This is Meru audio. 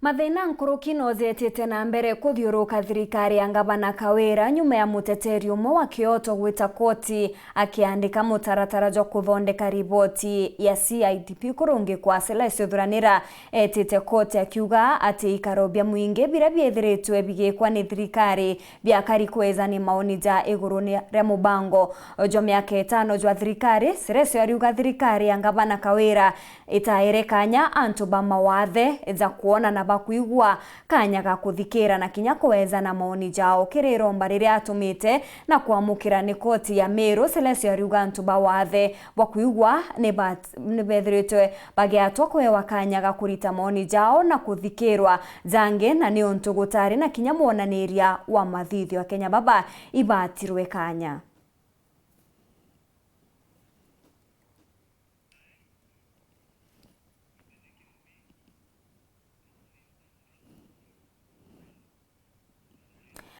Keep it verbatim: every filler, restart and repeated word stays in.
Mathina nkuruki no jetite na mbere kuthiuruka thirikari ya Ngavana Kawira nyuma ya muteteri umwe wa kioto gwita koti akiandika mutaratara jwa kuthondeka riboti ya C I D P kurungikwa Celestio Thuranira. Etite koti akiuga ati ikaro bia mwingi biria biethiritwe bigikwa ni thirikari biakari kweza ni maoni ja iguru ni ria mubango jwa miaka itano jwa thirikari. Celestio ariuga thirikari ya Ngavana Kawira itaere kanya antu ba mawathe ja kwona na bakwigua kanya ga kuthikira na kinya kuweza na maoni jao kiri iromba riria atumite na kwamukira ni koti ya Meru. Celestio ariuga antu ba wathe bwa kwigua ni bat-, ni bethiritwe bagiatwa kuewa kanya ga kurita maoni jao na kuthikirwa jangi, na ni untu gutari na kinya mwonaniria wa mathithio. Akenya baba ibatirwe kanya.